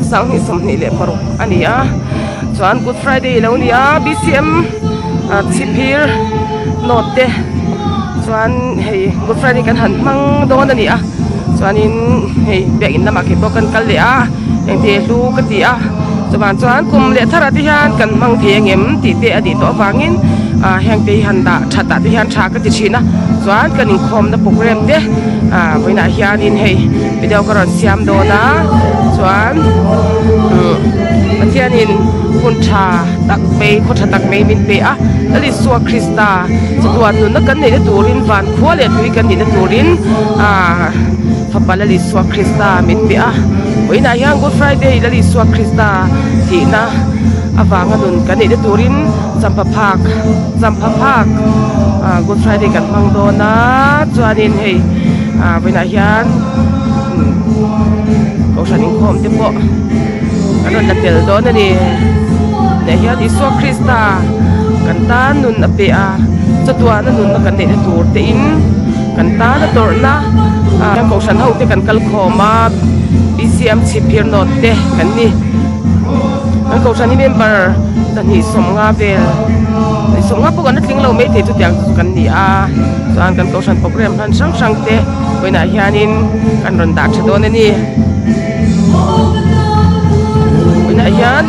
2026 a ni a chuan good friday a lo ni a bcm chhipphir note te chuan hei good friday kan han hmang dawn a ni a chuanin hei biakin lamah ke pawh kan kal leh a engti hlu ka ti a chuvang chuan kum leh tharah te hian kan hmang thei angem tih te a nih tawh avangin ah heng te hi han dah that ah te hian tha ka ti thin a chuan kan inkhawmna program te ah vawiinah hianin hei video ka rawn siam dawn a chuan umm Pathianin hun tha tak mai khaw tha tak mai min pe a Lal Isua Krista chatuan nunna kan neihna turin van khua leh tui kan nihna turin ah fapa Lal Isua Krista min pe a vawiinah hian Good Friday Lal Isua Krista thihna avanga nun kan neihna turin champha phak champha phak ah Good Friday kan hmang dawn a chuanin hei ah vawiinah hian kohhran inkhawm te pawh an rawn la tel dawn a ni tah hian Isua Krista kan tan nun a pe a chatuana nunna kan neihna tur te in kan tan a tawrhna ah kohhran ho te kan kal khawm a bcm chhipphir nawt te kan ni kan kohhran hi member 250 vel 250 pawh kan la tling lo maithei chutiang chu kan ni a chuan kan kohhran program hman hrang hrang te vawiinah hianin kan rawn dah tha dawn a ni vawiinah hian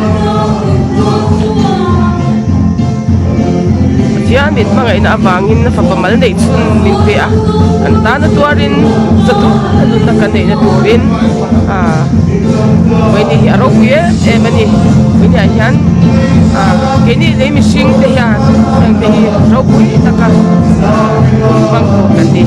Pathian min hmangaihna avangin a fapa mal neih chhun min pe a kan tana tuarin chawhnu a nunna kan neihna turin ah vawiini hi a ropui em em a ni vawiiniah hian ah keini lei mihring te hian heng te hi ropui taka hmang tur kan ni.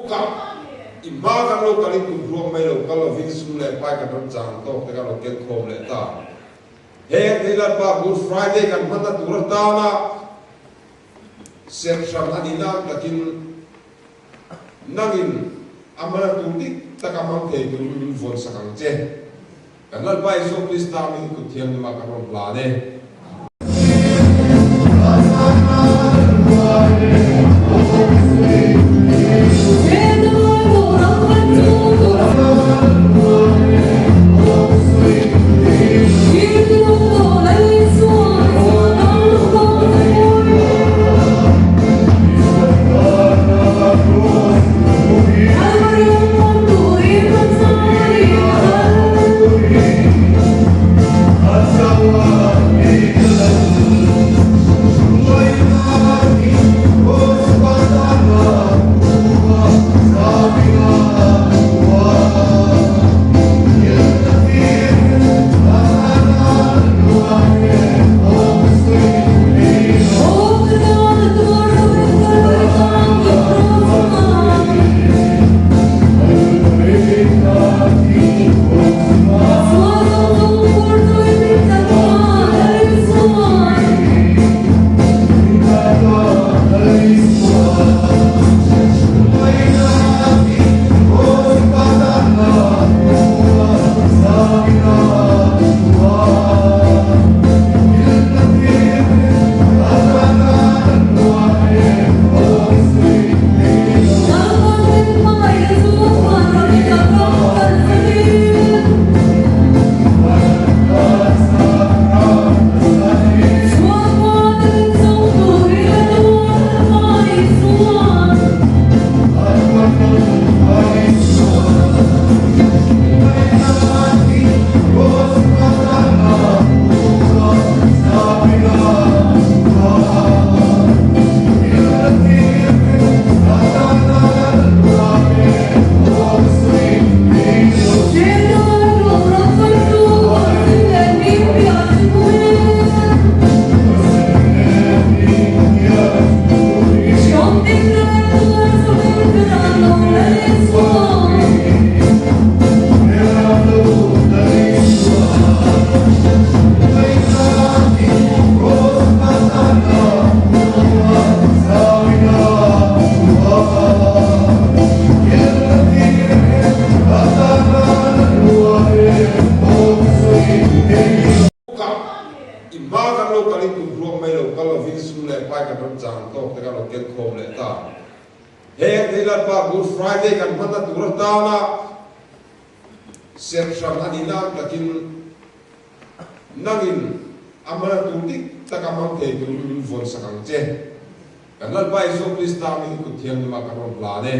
Ka i hma kan lo kalin kum ruak mai lo kal lovin sum leh pai kan ram chang tawk te kan lo ken khawm leh ta. Heng thei Lalpa Good Friday kan hmanna tur atana serh hran a nihna ang takin nangin a hmana tur dik taka hmang thei turin min vawnsak ang che. Kan Lalpa Isua Krista hming kut thianghlimah kan rawn hlan e. kan rawn chang tawk te kan lo ken khawm leh ta. Heng thei Lalpa Good Friday kan hmanna tur atana serh hran a nihna ang takin nangin a hmana tur dik taka hmang thei turin min vawnsak ang che. Kan Lalpa Isua Krista hmingin kut thianghlimah kan rawn hlan e.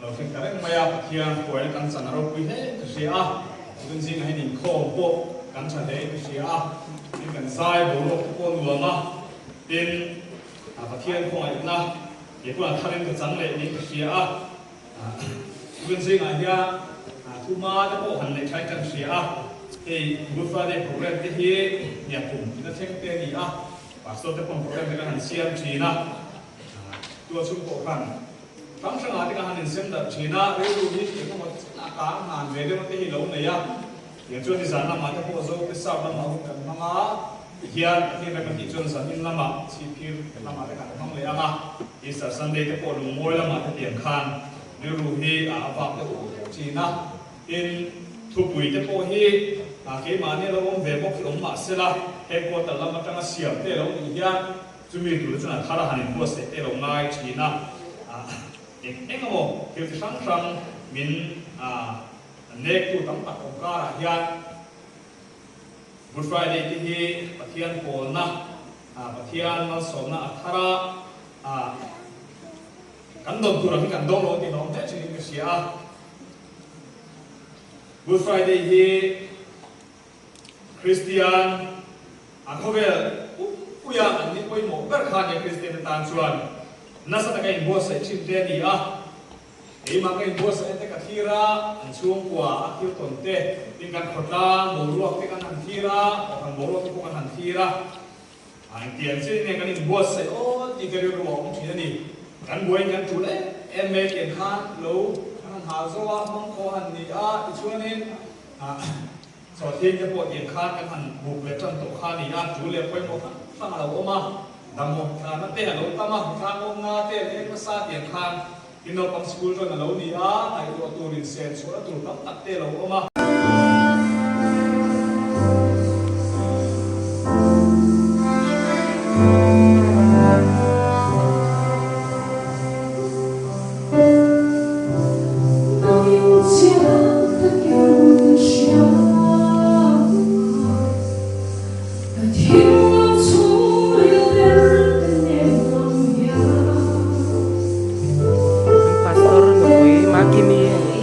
Lo thleng ta reng mai a, Pathian huaina kan chan a ropui hle ka hria a, tun zingah hian inkhawm pawh kan tha hle ka hria a, tin kan zai boruak te pawh nuam a, tin Pathian khawngaihna kei pawh a tharin ka chang leh niin ka hria a, tun zingah hian thuma te pawh han neih thain kan hria a, hei Good Friday program te hi hniakum ina thleng te a ni a, Pastor te pawh program te kan han siam thin a, tua chhung pawh khan Hrang hrangah te ka han insem darh thin a, rilru hi eng emaw chenah ka an hnan ve deuh te hi lo nei a, tiang chuan nizan lamah te pawh zo te sap lamah hun kan hmang a, tihian Pathian rem a tih chuan zanin lamah chhipphir lamah te kan hmang leh ang a, Easter Sunday te pawh lungmawi lamah te tiang khan rilru hi a vak deuh uk uk thin a, tin thupui te pawh hi keimahni a lo awm ve bawk hi awm mah sela headquarter lam atanga siam te a lo nih hian Chumi tur chuan a thar a han inbuatsaih te lo ngai thin a, eng eng emaw thil chi hrang hrang min nektu tam tak awm karah hian Good Friday te hi Pathian pawlna, Pathian malsawmna a thar a, kan dawn tur ang hi kan dawng lo tih a awm hle thin in ka hria a. Good Friday hi Kristian a khawvel pumpuia an ni pawimawh ber kha nia Kristian te tan chuan nasa taka inbuatsaih thin te a ni a. Keimah ka inbuatsaihna te ka thlir a, an chhungkua a thil tawn te, tin kan khawtlang boruak te kan han thlir a, kohhran boruak te pawh kan han thlir a. A engtiang chiah in nge kan inbuatsaih awl tih te rilru a awm thin a ni. Kan buaiin kan tul em em mai tiang khan lo kan han hal zo a, mangkhawh a han ni a, tichuanin Chawlhhing te pawh tiang khan kan han buk leh tan tawh kha a ni a, tul leh pawimawh hrang hrang a lo awm a, damawm thlana te a lo tam a, hrang awmna te a leng nasa tiang khan in naupang sikul chuan a lo ni a, ngaihtuah tur insen chhuahna tur tam tak te a lo awm a. Pastor nupui Makimi a ni.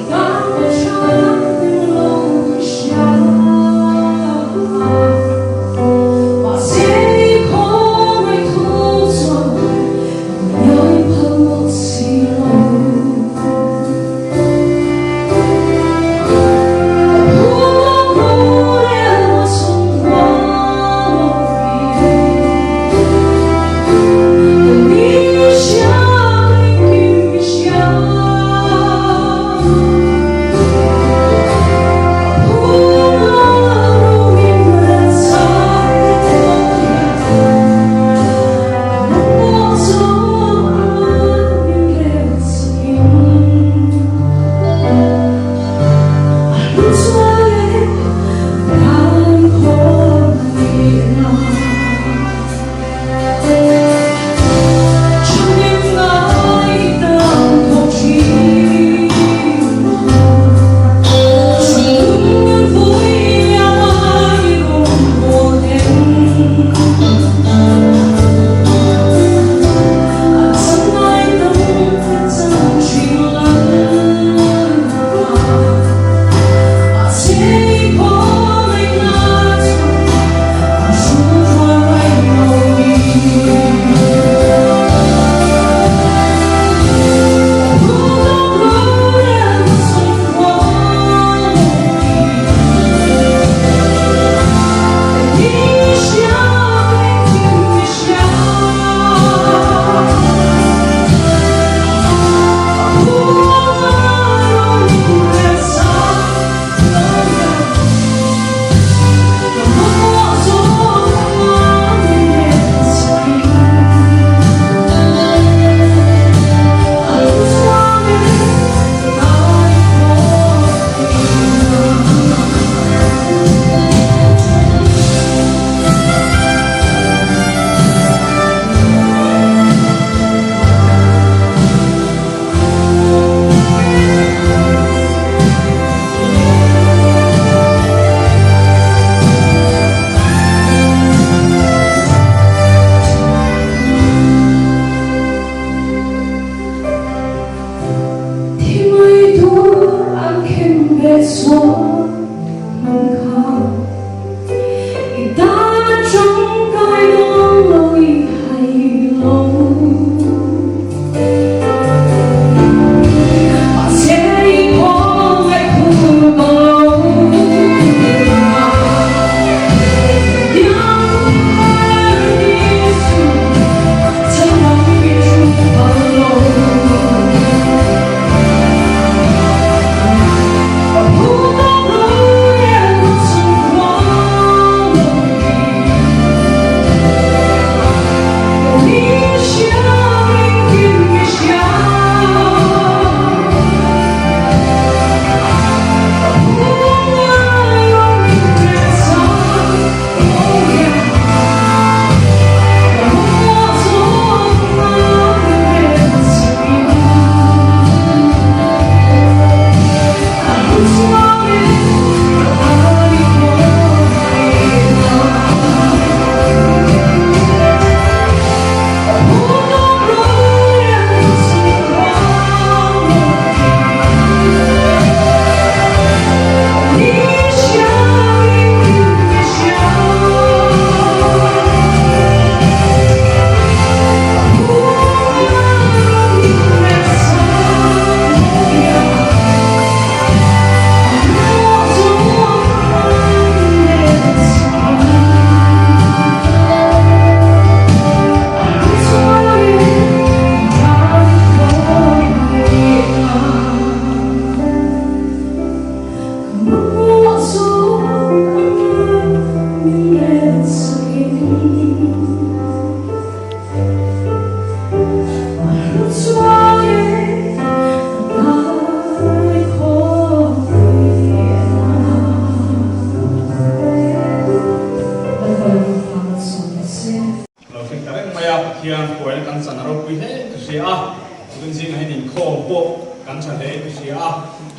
chan a ropui hle in ka hria a, tun zingah hian inkhawm pawh kan tha hle in ka hria a,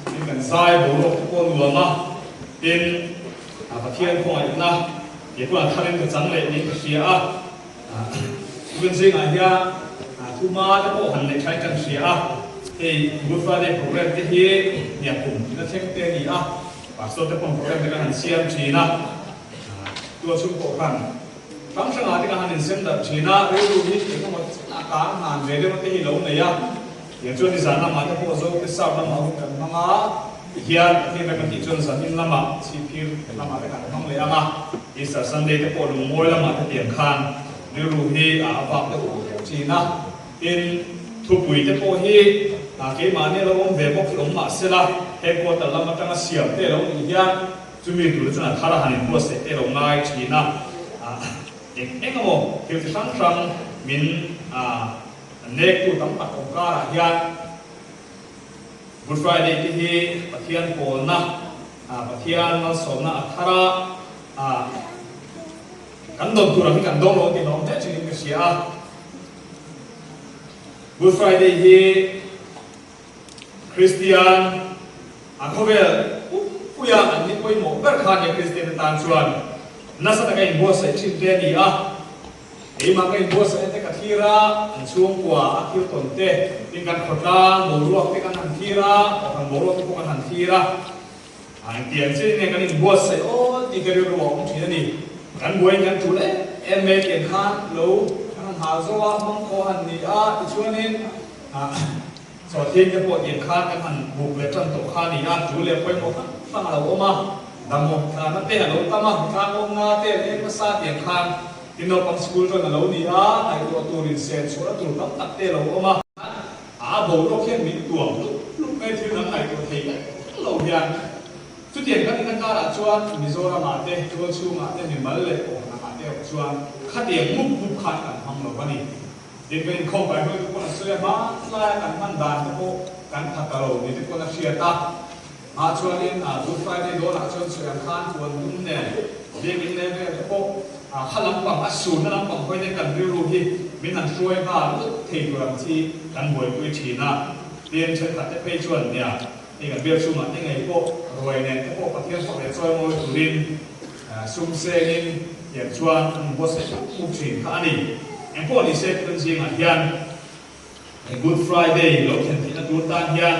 tin kan zai boruak te pawh a nuam a, tin Pathian khawngaihna kei pawh a tharin ka chang leh niin ka hria a, tun zingah hian thuma te pawh han neih thain kan hria a, hei Good Friday program te hi hniak kum tina thleng te a ni a, Pastor te pawh program te kan han siam thin a, tua chhung pawh khan Hrang hrangah te ka han insem darh thin a, rilru hi eng emaw chenah kang hnan ve deuh te hi lo nei a, tiang chuan nizan lamah te pawh Zote sap lamah hun kan hmang a, tihian Pathian rem a tih chuan zanin lamah Chhipphir lamah te kan hmang leh ang a, Easter Sunday te pawh lungmawi lamah te tiang khan rilru hi a vak deuh deuh thin a, tin thupui te pawh hi keimahni a lo awm ve bawk hi awm mah sela headquarter lam atanga siam te a lo nih hian Chumi tur chuan a thar a han inbuatsaih te lo ngai thin a, eng eng emaw thil chi hrang hrang min nektu tam tak awm karah hian Good Friday te hi Pathian pawlna, Pathian malsawmna a thar a, kan dawn tur ang hi kan dawng lo tih hlawm hle thin in ka hria a. Good Friday hi Kristian a khawvel pumpuia an ni pawimawh ber kha nia Kristian te tan chuan nasa taka inbuatsaih thin te a ni a. Keimah ka inbuatsaihna te ka thlir a, an chhungkua a thil tawn te, tin kan khawtlang boruak te kan han thlir a, kohhran boruak te pawh kan han thlir a. A engtiang chiah in nge kan inbuatsaih awl tih ka rilru a awm thin a ni. Kan buaiin kan tul em em mai tiang khan lo kan han hal zo a, mangkhaw han ni a, tichuanin Sawhthing te pawh tiang khan kan han buk leh tan tawh kha a ni a, tul leh pawimawh hrang hrang a lo awm a, damawm tlana te a lo tam a, hnitlang awmna te an eng nasa tiang khan tin naupang school tan a lo ni a, ngaihtuah tur insen chhuahna tur tam tak te a lo awm a. A boruak hian min tuam lup lup mai thil dang ngaihtuah thei vek lo hian chutiang kan inna karah chuan Mizoramah te, Tualchhungah te, mimal leh kohhranah te erawh chuan khatiang mup mup khan kan hmang lo a ni. Tin kan inkhawm kai hnuai te pawn a sawi a, hmanlaia kan hman dan te pawh kan pha ta lo ni te pawn a hriat a. Mah chuanin Good Friday dawnah chuan sawi ang khan puan dum nen biakinn leng vel te pawh kha lampang a surna lampang hawi te kan rilru hi min han hruai nghal lut thei tur ang chi kan buaipui thin a. Tin thenkhat te phei chuan nia hei kan biak chhungah te ngei pawh ruai nen te pawh Pathian fak leh chawi mawi turin sum sengin tiang chuan an inbuatsaih mup mup thin kha a ni. Engpawh ni se tun zingah hian Good Friday lo thlen theihna tur tan hian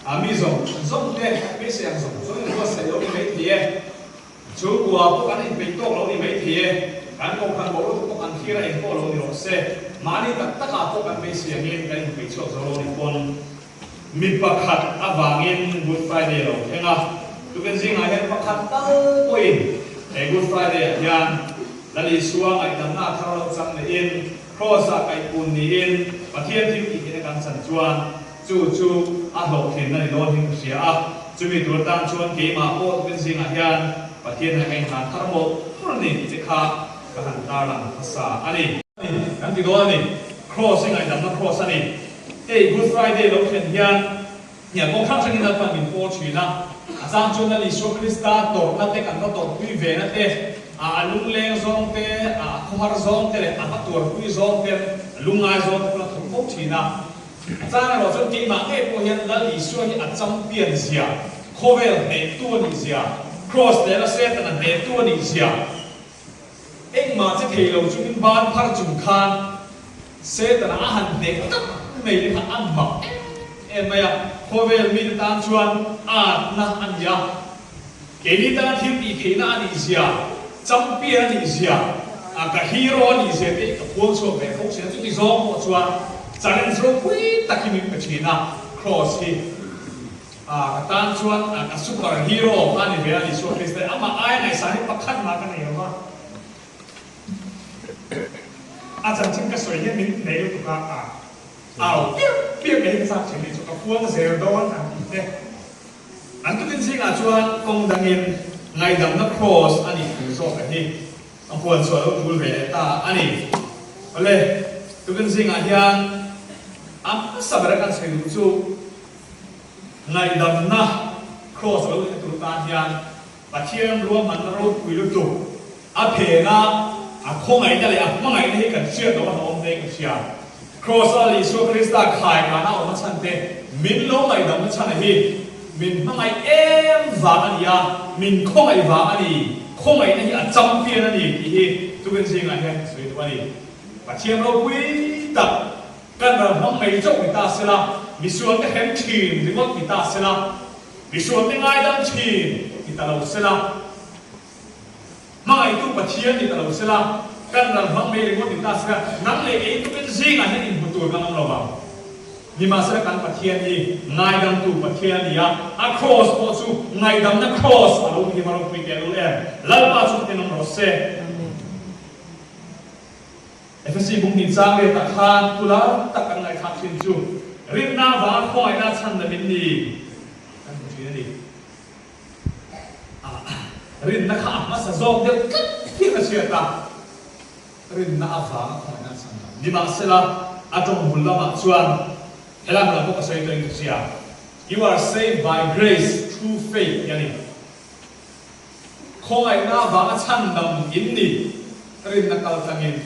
a mi zawng zawng te beisei ang zawng zawng in buatsaih lo ni mai thei e. Chhungkua pawh kan inpeih tawk lo ni mai thei e. Kan kohhran boruak te pawh kan thlir a engpawh lo ni rawh se. Mahni tak takah pawh kan beisei angin kan inpeih chhuak zo lo ni pawn mi pakhat avangin Good Friday a lo thleng a. Tukin zingah hian pakhat tal pawhin he Good Friday ah hian Lal Isua ngaihdamna a thar lo chang lehin Kraws-ah kaihpun niin Pathian thil tih theihna kan chan chuan chu chu a hlawhtlinna ni dawn hi ka hria a. Chumi tur atan chuan keimah pawh tukin zingah hian Pathian hian ka inhlan thar mawlh mawlh a ni tih che kha ka han tarlang hmasa a ni. Kan ti dawn a ni. Kraws hi ngaihdamna kraws a ni. Hei Good Friday lo thlen hian Hnial kawng hrang hrangin Lalpan min pawl thin a, a chang chuan Lal Isua Krista tawrhna te kan va tawrhpui ve na te, a lungleng zawng te, a khawhar zawng te leh a va tuarpui zawng te, a lungngai zawng te pawh a thawk fo thin a. A chang erawh chuan keimah ngei pawh hian Lal Isua hi a champion zia, khawvel hnehtu a nih zia, Kraws lehna Setana hnehtu a nih zia, Engmah che thei lo chungin ban phar chung khan Setana a han hneh tak mai te kha a mak em em mai a, khawvel mite tan chuan atna a ni a, keini tana thil tih theihna a nih zia, champion a nih zia, ka hero a nih zia te hi ka phuang chhuak ve fo thin a, chuti zawng pawh chuan challenge ropui tak hi min pe thin a, Kraws hi. Ka tan chuan ka super hero kha a ni ve a, Isua Krista hi amah aia ngaihsan hi pakhat mah ka nei lo va. A chanchin ka sawi hian min hneh lutuk a, a au piap piap mai hi ka chak thin ni chu ka puang zel dawn an tih te. An tukin zingah chuan kawng dangin ngaihdamna kraws a nih thu zawk a hi a puan chu a lo tul ve leh ta a ni. Awle, tukin zingah hian a hmasa bera kan sawi duh chu, Ngaihdamna Kraws lo leh tur tan hian Pathian ruahmanna ropui lutuk a phen a, a khawngaihna leh a hmangaihna hi kan hriat loh a hlauhawm hle ka hria. Kraws-a Isua Krista khai kana awm a chhan te, min lo ngaihdamna chhan a hi min hmangaih em vang a ni a, min khawngaih vang a ni, khawngaihna hi a champion a ni tih hi tukin zingah hian ka sawi duh a ni. Pathian ropui tak kan ral hmang mai chauh ni ta sela, misual te hrem thin ringawt ni ta sela, misual te ngaidam thin ni ta lo sela, Hmangaihtu Pathian ni ta lo sela, kan ral hmang mai ringawt ni ta sela, nang leh kei tukin zingah hian inhmu tur kan awm lo vang. Nimahsela kan Pathian hi ngaidamtu Pathian a ni a, a kraws pawh chu ngaihdamna kraws a lo ni hi ropui teh lul em. Lalpa chu tenawm rawh se. Efesi bung hnih chang letah khan thu lar tak kan ngaihthlak thin chu rinna avanga khawngaihna chhandam in ni kan hmu thin a ni. Rinna kha a hmasa zawk deuh tlat hian a hriat a, rinna avanga khawngaihna a chhan lo. Nimahsela, a tawng bul lamah chuan helai hmunah pawh ka sawi tawhin ka hria, You are saved by grace through faith tih a ni. Khawngaihna avanga chhandam in ni, rinna kal tlangin.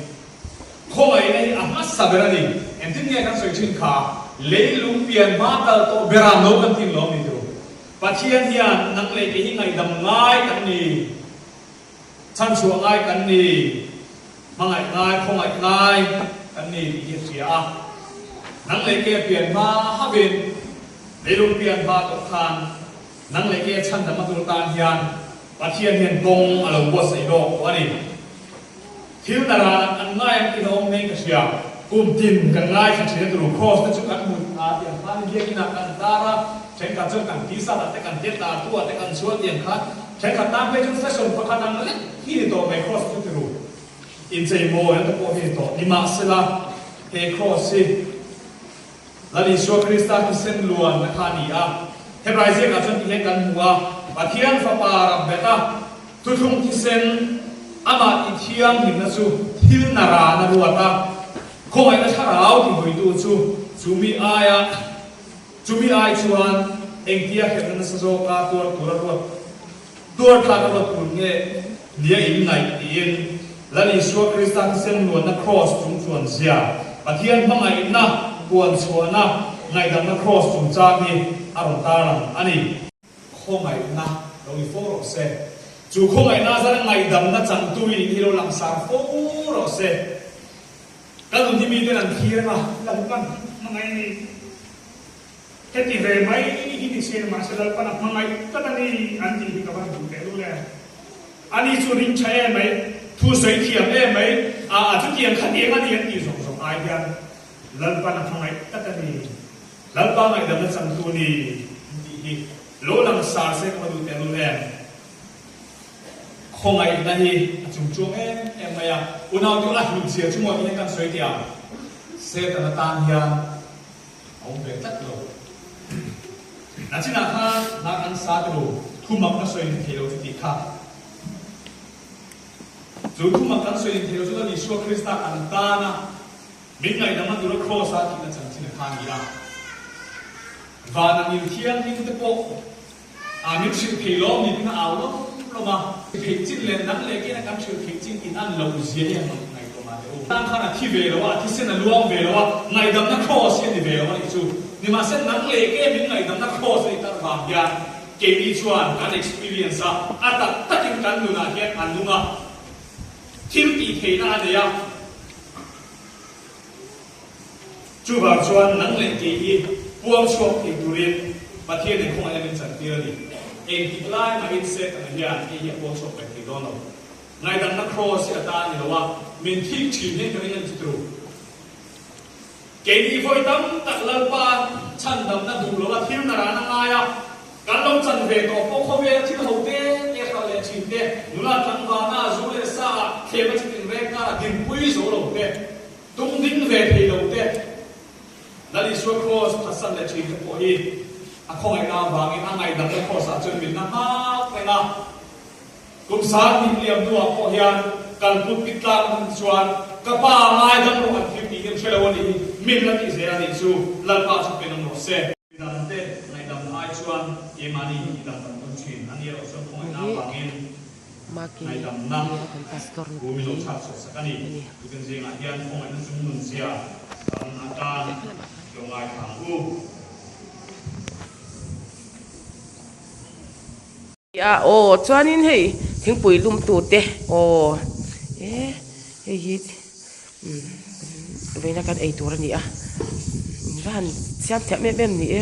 Khawngaihna hi a hmasa ber a ni. Engtin nge kan sawi thin kha? Leilung pian hma kal tawh berah no kan tin lawm ni tiro. Pathian hian nang leh kei hi ngaihdam ngai kan ni, chhanchhuah ngai kan ni, hmangaih ngai, khawngaih ngai kan ni tih hi a hria a. Nang leh kei a pian hma hauhin, leilung pian hma tawh khan nang leh kei a chhandam a tur tan hian Pathian hian kawng a lo buatsaih lawk tawh a ni. Thil na ran an ngai ang tih a awm ngei ka hria. Kum tin kan ngaithla thin a turu Kraws te chu kan hmu a tiang khan biakinn ah kan tar a, thenkhat chuan kan t-shirt ah te kan tet tar tu ah te kan chhuah tiang khan thenkhat tan phei chuan fashion pakhat ang lek hi ni tawh mai Kraws chu turu inchei mawi ang te pawh hi ni tawh. Nimahsela he Kraws hi Lal Isua Krista thisen luanna kha a ni a. Hebrai ziakah chuan tihian kan hmu a, Pathian Fapa ram bet a, thuthlung thisen amah tithianghlimna chu thil na ran a ruat a, khawngaihna thlarau tihuitu chu chumi aia chumi ai chuan engtia hremna nasa zawka tuar tur a ruat Tuar tlak a ruat tur nge nia in ngaih tiin Lal Isua Krista thisen luanna kraws chung chuan zia, Pathian hmangaihna puan chhuahna ngaihdamna kraws chungchang hi a rawn tarlang a ni. Khawngaihna lo ni fo rawh se. Chu khawngaihna zara ngaihdamna changtu i nih hi lo langsar fo rawh se. Ka nun hi miten an thlir anga Lalpan hmangaih a ni. Heti ve mai hi ni se, mahse Lalpan a hmangaih tlat a ni an tih hi ka van duh tehlul em. Ani chu ring tha em mai, thu sawi thiam em mai, a a chutiang khatiang a ni an tih zawng zawng ai hian Lalpan a hmangaih tlat a ni, Lalpa ngaihdamna changtu ni an tih hi lo lang sar se ka va duh tehlul em. Khawngaihna hi a chung chuang em em mai a, unau chu a hlut zia chu maw tih hian kan sawi teh ang, Setana tan hian A awm ve tlat lo. Nachinah khan hla kan sa tilo, thumak ka sawi ning thei lo chu tih kha. Chu thumak kan sawi ning thei lo chu Lal Isua Krista kan tana min ngaihdamna tura Kraws-a thihna chanchin a kha a ni a. Van a ngil thianghlim te pawh A min hrilh thei lawm ni tiin a au lawm lawm a. Theih chin leh nang leh kena kan hrilh theih chin in an loh zia hi an ngaihtuah mah teh u. Nang khan a thi ve lo a, a thisen a luang ve lo a, ngaihdamna kraws hi a ni ve lo a nih chu. Nimahse nang leh ke min ngaihdamna kraws a nih tak vang hian keini chuan kan experience a, a tak takin kan nunah hian a nung a, thil tih theihna a nei a. Chuvang chuan nang leh kei hi puang chhuak thei turin Pathian in khawngaihna min chantir a ni. Engtik lai mahin Setana hian hei hi a puang chhuak ve thei dawn lo. Ngaihdamna kraws hi a ta a ni lo a, min thik thin hian ka ring a ni chu turu. Keini vawi tam tak Lalpa chhandamna duh lo a thil na ran a ngai a, kan lo chan ve tawh pawh khawvela thil ho te te hralh leh thin te, nula tlangvalna, zu leh sa ah thlem a chitin reng karah dinpui zo lo te, Tung ding ve thei lo te, Lal Isua Kraws phatsan leh thin te pawh hi a khawngaihna avangin a ngaihdamna Kraws ah chuan mitna nghak reng a. Kum 2000 liam hnuah pawh hian kalput pit tlang hun chuan ka pa ngaidam rawh an thil tih hi an hre lo a nih hi, min la tih zel a nih chu Lalpa chu penawm rawh se. Midangte ngaihdamna ai chuan keimahni hi tidam kan tum thin a ni erawh chuan khawngaihna avangin Maki ngaihdamna nia kan pastor thu min lo nupui chhak chhuah sak a ni. a ni. Tukin zingah hian khawngaihna chung nun zia. Sam atan lo ngaithla ang u. A aw chuanin hei thingpui lum tute aw e hei hi umm vawiina kan ei tur a ni a va han siam thiam em em ni e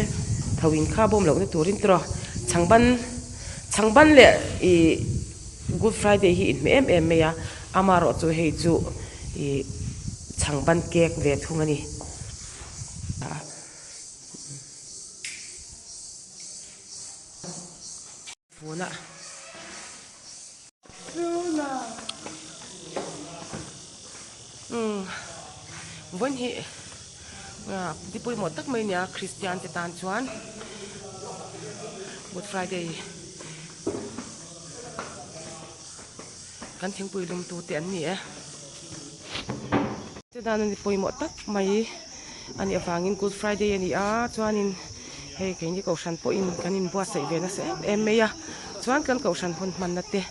tho in kha bawm lohna turin tawh chhangban chhangban leh ih Good Friday hi inhmeh em em mai a, amaherawh chu hei chu ih chhangban cake ve thung a ni. Phone a. Umm vawiin hi ti pawimawh tak mai a nia Kristian te tan chuan Good Friday. Kan thingpui lum tu te an ni e. Chu dan a ni pawimawh tak mai a nih avangin Good Friday a ni a, chuanin hei keini kohhran pawhin kan inbuatsaih ve nasa em em mai a, chuan kan kohhran hun hmanna te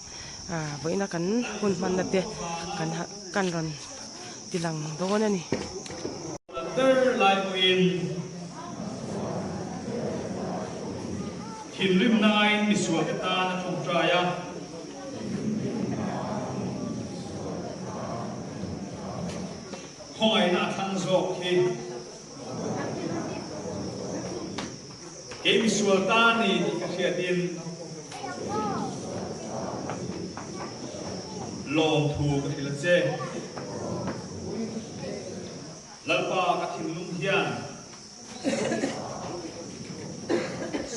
ah vawiina kan hun hmanna te kan kan rawn tilang dawn a ni. Ber lai pawhin. Thinrimnain misualte tan a ṭawngṭai a. Khawngaihna a thlang zawk hi. Kei misual ta ni tih ka hriatin lawmthu ka hrilh a che. Lalpa ka thinlung hian.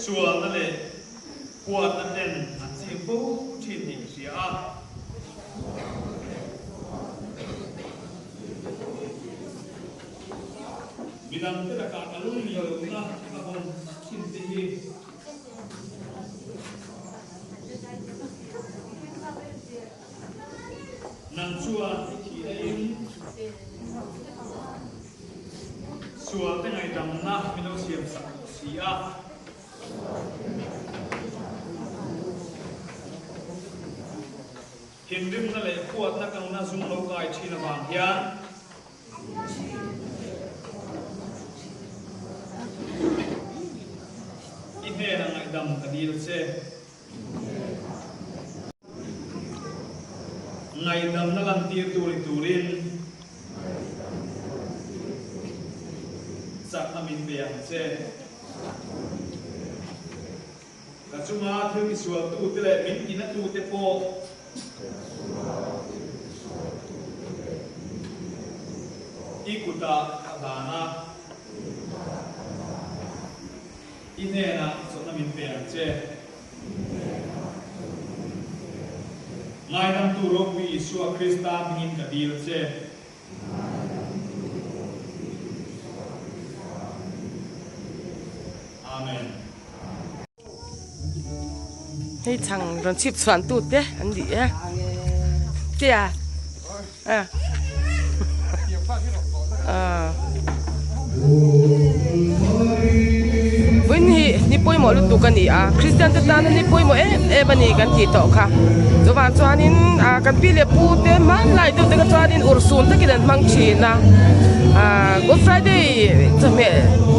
Sualna leh huatna ten an ching fo thin tih ka hria a. Midangte lakah ka lung ni lohna a awm thin te hi. Nang chuan i thihna in. Sual te ngaihdamna min lo siam sak tawh si a. Thinrimna leh huatna ka nuna zum lo kai thin avang hian i hnenah ngaihdam ka dil che. Ngaihdamna lantir tur i turin chakna min pe ang che. Ka chunga thil tisualtute leh min tinatute pawh i kutah ka hlan a. I hnenah chawlhna min pe ang che. Ngaidamtu ropui Isua Krista hmingin ka dil che. Amen. Hei chhang rawn chhip chhuan tu te an ni e. Tia. A. A. Vawiin hi ni pawimawh lutuk a ni a, Kristian te tana ni pawimawh em em a ni kan tih tawh kha. Chuvang chuanin ah kan pi leh pu te hmanlai deuh te kha chuanin urhsun takin an hmang thin a, ah Good Friday chawhmeh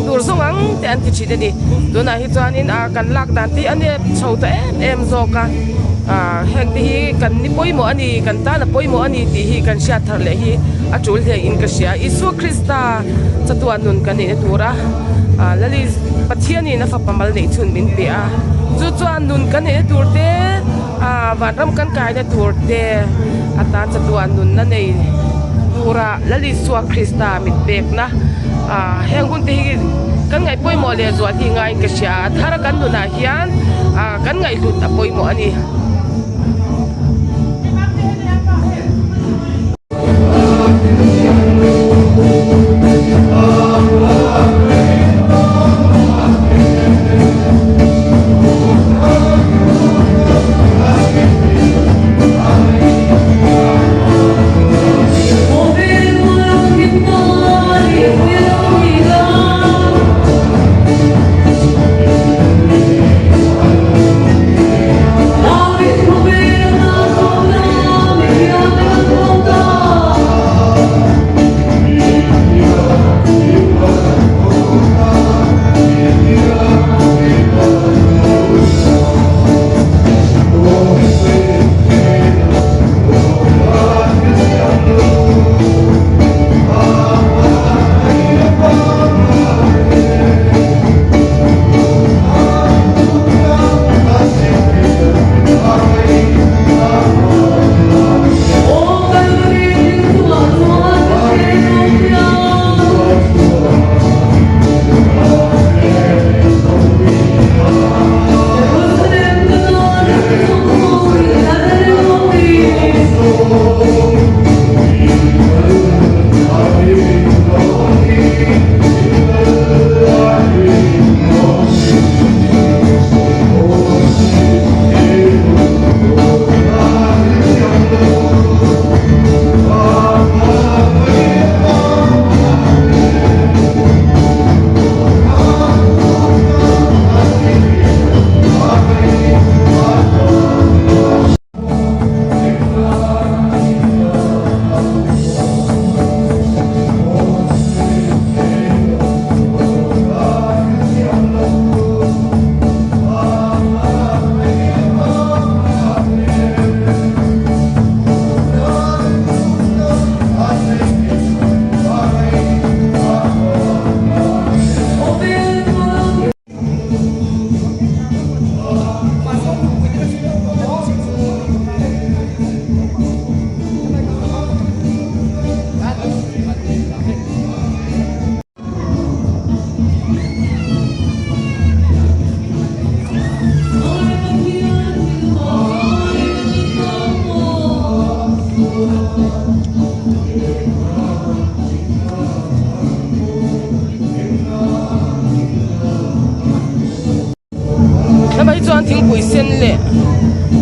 tur zawng ang te an ti thin a ni. Tunah hi chuanin ah kan lak dan te hi a nep chho ta em em zawk a, ah heng te hi kan ni pawimawh a ni, kan tan a pawimawh a ni tih hi kan hriat thar leh hi a tul hle in ka hria. Isua Krista chatuan nun kan neihna tura ah Lali Pathianin a fapa mal neih chhun min pe a, chu chuan nun kan neihna tur te ah vanram kan kaina tur te atan chatuan nunna nei tura Lali Isua Krista mit pekna ah heng hun te hi kan ngaih pawimawh leh zual hi ngaiin ka hria a, thar kan nunah hian ah kan ngaihhlut a pawimawh a ni.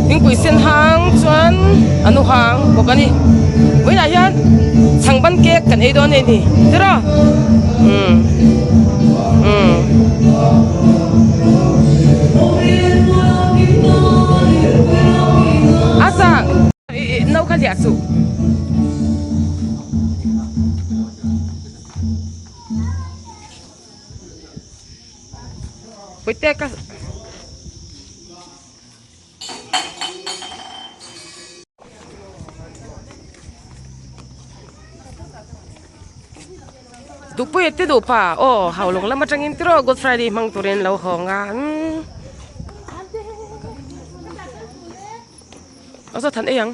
Thingpui sen hang chuan a nu hang bawk a ni. Vawiinah hian chhangban cake kan ei dawn a ni tiraw umm umm. A chang ih no kha hliah suh. Puite ka Duhpuia te duh pa aw Haulawng lam atangin tiraw Good Friday hmang turin lo hawng a umm a zawt han ei ang.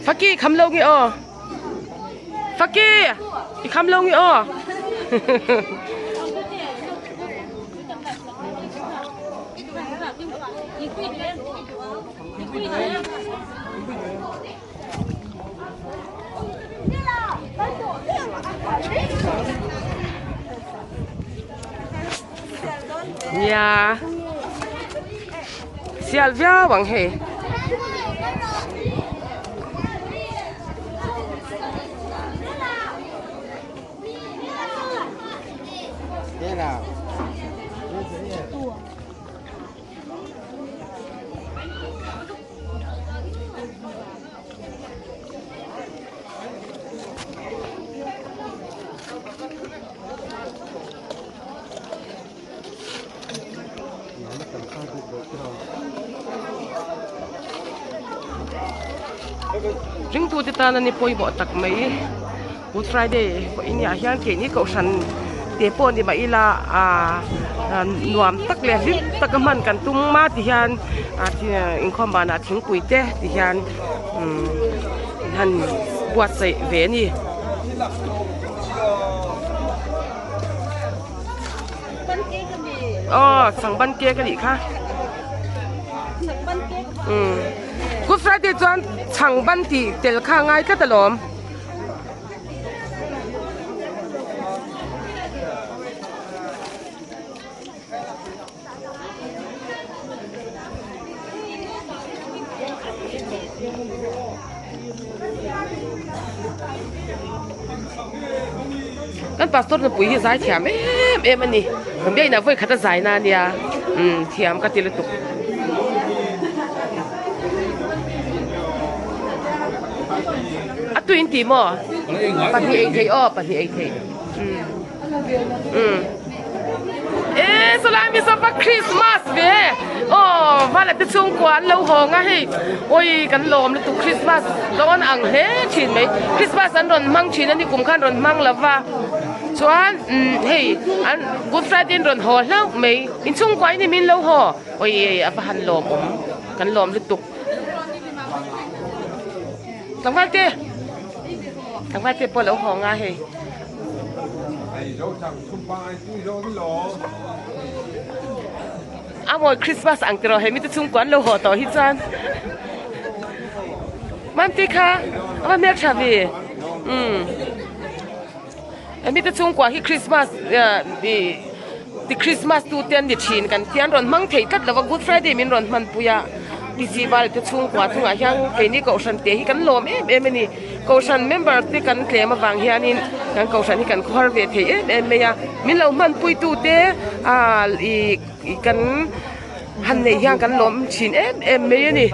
Faki kham lo nge aw Faki i kham lo nge aw Nia sial viau ang hei. Ringtute tana ni pawimawh tak mai Good Friday pawhin ah hian keini kohhran te pawh ni mah ila ah nuam tak leh hlim taka hman kan tum a ti hian inkhawm banah thingpui te ti hian umm han buatsaih ve a ni. Aw sangban cake a nih kha umm Good Friday chuan chhangban tih tel kha a ngai tlat alawm. Kan pastor nupui hi zai thiam em em a ni kan biakinn ah vawi khat a zai na ania umm thiam ka ti lutuk. A tuin tih maw pahnih ei theih aw pahnih ei theih umm e sawlai mi sawpa Christmas ve aw vala te chhungkua an lo hawng a hei awi kan lawm lutuk Christmas dawn ang hle thin mai Christmas an rawn hmang thin a ni kum khan rawn hmang lo va chuan umm hei an Good Friday an rawn haw hlauh mai inchhungkua in min lo haw awi a va han lawmawm kan lawm lutuk. Tlangval te tlangval te pawh a lo hawng a hei. A mawi Christmas ang tiraw hei mite chhungkua an lo haw tawh hi chuan Mamte kha a va hmeltha ve umm hemi te chhungkua hi Christmas ih ti Christmas tu te an ni thin kan tia an rawn hmang thei tlat lo va Good Friday min rawn hmanpui a Tisival te chhungkua chungah hian keini kohhran te hi kan lawm em em a ni kohhran member te kan tlem avang hianin kan kohhran hi kan khawhar ve thei em em mai a min lo hmanpui tu te ah ih kan han neih hian kan lawm thin em em mai a ni.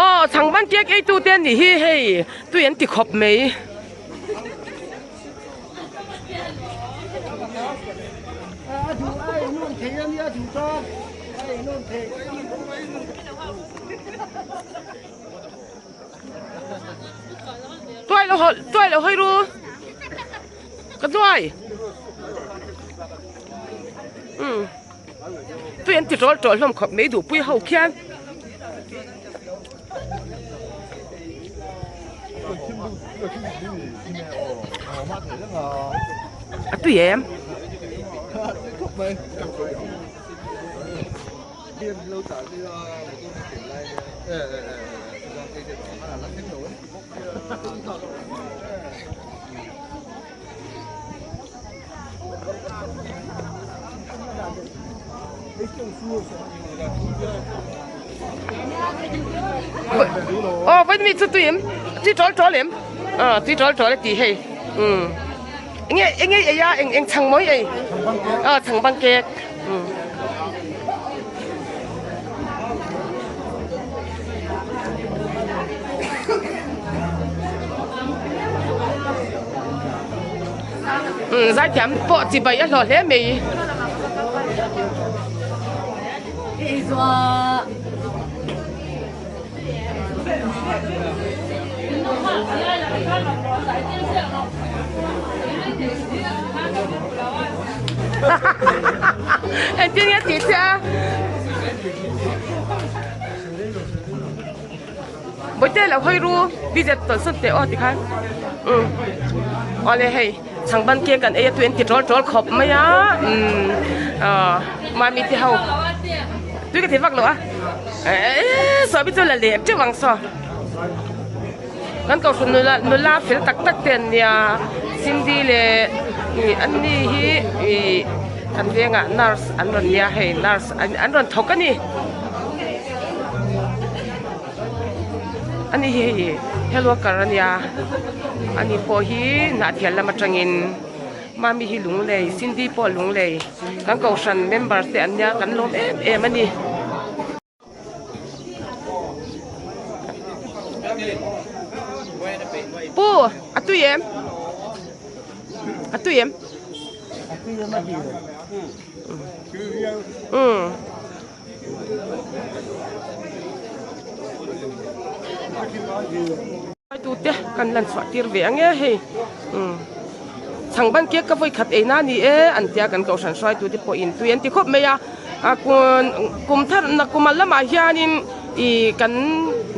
Aw chhangban cake ei tu te an nih hi hei tui an ti khawp mai. Tuai lo tuai lo hawi ru ka tuai. Umm tui an ti tawl tawl hlawm khawp mai duhpui ho khian. A tui em? Aw vawi mi chu tui em tui tawl tawl em aw tui tawl tawl a ti hei umm enge enge ei a eng eng chhang mawi ei aw chhang bang kek umm. Zaithiam pawh chibai a hlawh hle mai. Engtin nge tih che a? Bawihte lo hawi ru bz tawlh sawn teh aw tikhan umm awle hei chhangban cake kan ei a tui an ti tawl tawl khawp mai a umm ah mami te ho tui ka ti vak lo a eee sawi chu la leh teuh ang saw kan kohhran nula nula fel tak tak te an nia Cindy leh ih an ni hi ih kan vengah nurse an rawn nia hei nurse an rawn thawk a ni. Ani hi hei health worker a nia ani pawh hi Hnahthial lam atangin Mami hi Lunglei Cindy pawh Lunglei kan kohhran member te an nia kan lawm em em a ni. Pu a tui em a tui em umm. Tute kan lan chhuah tir ve ang e hei umm chhangban cake ka vawi khat ei na ni e an tia kan kohhran hruaitu te pawhin tui an ti khawp mai a a kum thar na kum a lamah hianin ih kan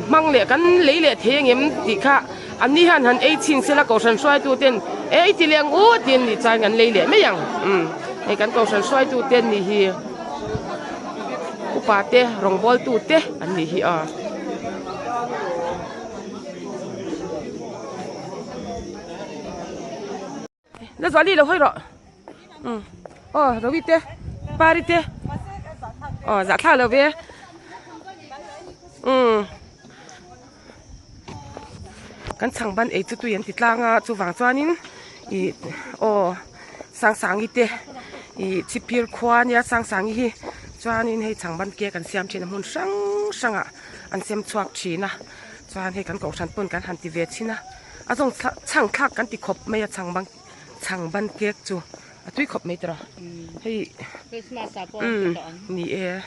hmang leh kan lei leh thei ang em tih kha an ni hian han ei chhin sela kohhran hruaitu ten e i ti leh ang u tiin nih chuan kan lei leh mai ang umm hei kan kohhran hruaitu te an nih hi. Upa te rawngbawltu te an nih hi a. La zuali lo hawi rawh umm aw Rovi te Pari te aw zahthlak lo ve umm kan chhang ban ei chu tui an ti tlang a chuvang chuanin ih aw Sangsangi te ih chipir khua ania Sangsangi hi chuanin hei chhangban cake an siam thin a hmun hrang hrangah an sem chhuak thin a chuan hei kan kohhran pawn kan han ti ve thin a a zawng chhang thlak kan ti khawp mai a chhangban chhangban cake chu a tui khawp mai tawh hei umm ni e.